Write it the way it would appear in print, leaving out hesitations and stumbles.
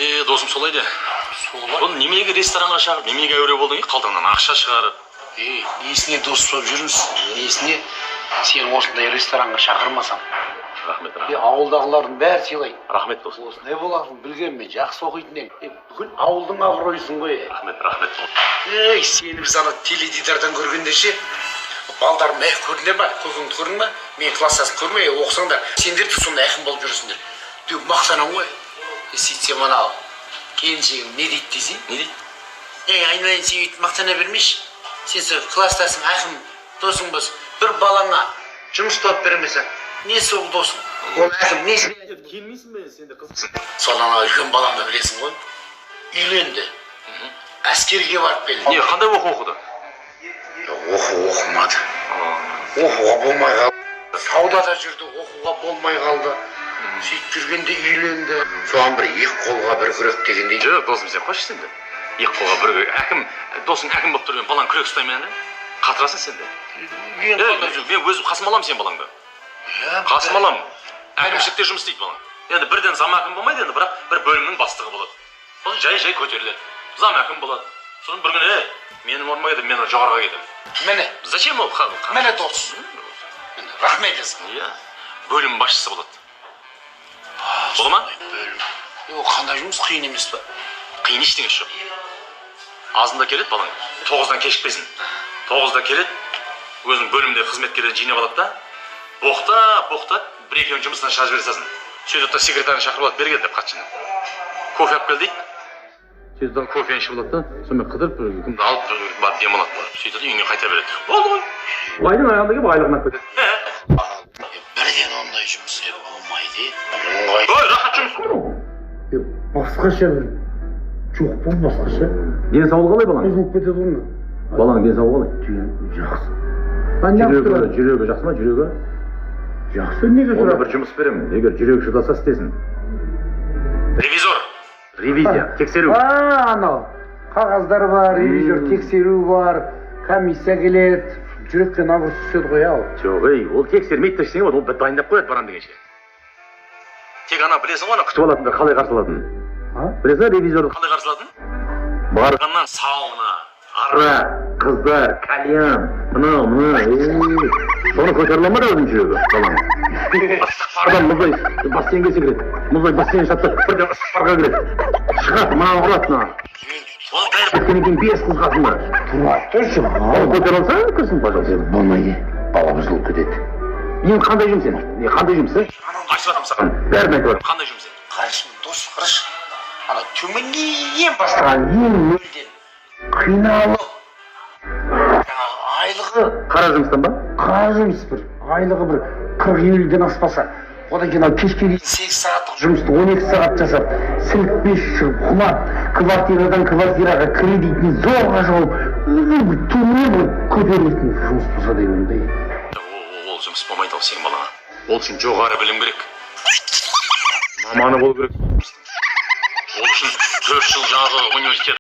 Е, досым, солай де. Солай. Оны неменеге ресторанға шақырып, неменеге әуре болдың, е, қалтаңнан ақша шығарып? Ей, несіне дос болып жүрміз, несіне? Сен осындай ресторанға шақырмасам. Рахмет. Е, Рахмет. ауылдағылардың бәрі сыйлайды. Рахмет, досым. Осындай боласың білгенмін мен, жақсы оқитын едің. Е, бүкіл ауылдың абыройысың ғой, е. Рахмет, рахмет. Ей, сені біз ана теледидардан көргенде ше, балдарым: «Ей, көрдіңдер ма, көкеңді көрдің ба, менің класстасым, көрме, ей, оқысаңдар, сендер де сондай әкім болып жүрсіңдер», — деп мақтанамын ғой. Е, сөйтсем, анау келіншегім не дейді десең? Не дейді? «Ей, айналайын, сен өйтіп мақтана бермеші, сен сол класстасың, әкім досың болса, бір балаңа жұмыс тауып бермесе, несі ол досың, ол әкім несі?» Келмейсің бе? Сен де қызықсың. Сол анау үлкен баламды білесің ғой, үйленді, әскерге барып келді. Не, қандай оқу оқыды? Оқу оқымады, оқуға болмай қалды. Саудада жүрді, оқуға болмай қалды. Сөйтіп жүргенде үйленді. Соған бір екі қолға бір күрек дегендей. Жоқ, досым, сен қойшы, сен де екі қолға бір күрек. Әкім досың әкім болып тұр, мен балаң күрек ұстаймын, енді қатырасың сен де. Мен Е, қандай? мен өзім қасыма аламын сенің балаңды. Иә, Қасыма аламын. Әкімшілікте жұмыс істейді балаң. Енді бірден зам әкім болмайды енді, бірақ бір бөлімнің бастығы болады. Сосын жай жай көтеріледі, зам әкім болады. Сосын бір күні: «Ей, менің орныма кетемін, мен жоғарыға кетемін». Міне. Зачем ол? Міне, дос, міне, рахмет жаса. Иә, бөлім басшысы болады. Бола ма? Бөлім. Е, ол қандай жұмыс, қиын емес па? Қиын ештеңесі жоқ. Азында келеді балаң, 9-дан кешікпесін. 9-да келеді, өзінің бөлімде қызметкерлерін жинап алады да, боқтап боқтап, бір екеуін жұмыстан шығарып жібере салсын. Сөйтеді да, секретарын шақырып алады: «Бері кел», — деп, «хатшыны. Кофе алып кел», — дейді. Сөйтеді да, кофені ішіп алады да, сонымен қыдырып, кімді алып барып демалады барып. Сөйтеді да, үйіне қайта береді. Болды ғой. Айдың аяғында келіп, айлығын алып кетеді. Е, бірден ондай жұмыс, е, болмайды, е. Ыңғай. Ой, рахат жұмыс қой ол. Е, басқаша бір жоқ бұл, басқаша. Денсаулығы қалай баланың? Бұзылып кетеді ғой. Баланың денсаулығы қалай? Жақсы. Жүрегі, жүрегі жақсы ма, жүрегі? Жақсы, неге? Онда бір жұмыс беремін, егер жүрегі шыдаса, істесін. Ревизор, ревизия, тексеру. А, анау қағаздар бар, ревизор, тексеру бар, комиссия келеді, жүрекке нагрузка түседі ғой, ау. Жоқ, ей, ол тексермейді де, ештеңе болады, ол дайындап қояды барамын дегенше. Тек ана, білесің ғой, ана күтіп алатындар қалай қарсы алатынын? А? Білесің ба ревизорды қалай қарсы алатынын? Барғаннан сауна, арақ, қыздар, кальян, мынау мынау ей, соны көтере ала ма да өзінің жүрегі баланың? Ыстық пардан мұздай бассейнге секіреді, мұздай бассейн жатса, бірден ыстық парға кіреді, шығады, мынаны ұрады, мынаны. Оның бәрі біткеннен кейін бес қыз қасында. Тұра тұршы. Оны көтере алса, кірсін, пожалуйста. Болмайды, бала бұзылып кетеді. Енді қандай жұмыс енді? Не, қандай жұмыс, е? Айтып жатырмын саған, бәрін айтып жатырмын. Қандай жұмыс енді? Қарашы, дос, қарашы, ана төменнен Бастаған ең нөлден қиналып, жаңағы айлығы Қара жұмыстан ба? Қара жұмыс, бір айлығы бір 40-50-ден аспаса, одан кейін ана кешке дейін 8 сағаттық жұмысты 12 сағат жасап, сілікпес шығып құлап, квартирадан квартираға кредитін зорға жауып, бір төмен бір көтерілетін жұмыс болса деп едім да. Ол жұмыс болмайды ол сенің балаңа. Ол үшін жоғары білім керек, маманы болу керек. Ол үшін 4 жыл жаңағы университет.